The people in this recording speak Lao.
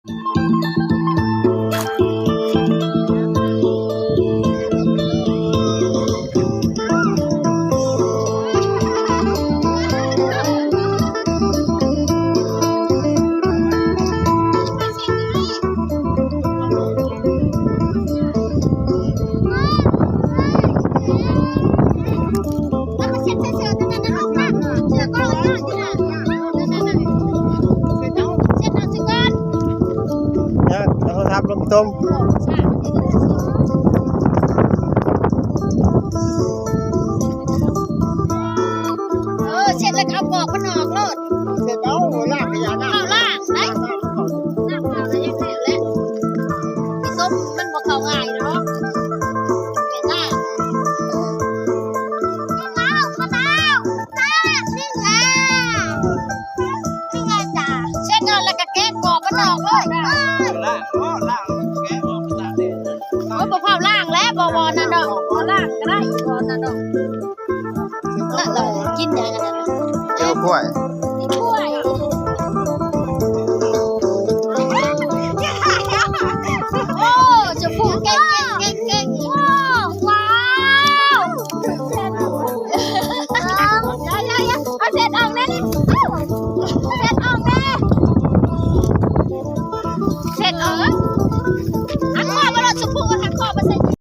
ຍັງ ເອົາໂທລະສັບລົງຕົ້ມ. ເອີ ເຊັດແລ້ວກໍເອົາປອກມັນອອກໂລດ. ເຊັດເອົາ ລ້າງກະຢ່າ ລ້າງ ເອົາລ້າງໄດ໋ ລ້າງເອົາແລ້ວຍັງແລ້ວແຫຼະ. ຊິຕົ້ມມັນບໍ່ເຂົ້າງ່າຍດອກ ເປັນລ້າງ. ເອົາ ເອົາ ເອົາ ນີ້ແຫຼະ ນີ້ແຫຼະຈ້າ. ເຊັດເອົາແລ້ວກໍແກະປອກມັນອອກເລີຍ. ລ້າງ ໂອ້ ລ້າງແກະອອກ ໂອ້ຍ ບໍ່ຟ້າວລ້າງແລ້ວ ບໍ່ ບໍ່ນັ້ນດອກ ບໍ່ລ້າງກໍໄດ້ ບໍ່ນັ້ນດອກ. ນັ້ນລະ ກິນຫຍັງອັນນັ້ນ ແຈ່ວກ້ວຍ ກ້ວຍ. ໂອ້ ຊົມພູເກັ່ງ ເກັ່ງ ເກັ່ງ ເກັ່ງ. ວ້າວ ຢ່າ ຢ່າ ຢ່າ ເອົາເຊັດອອກແນ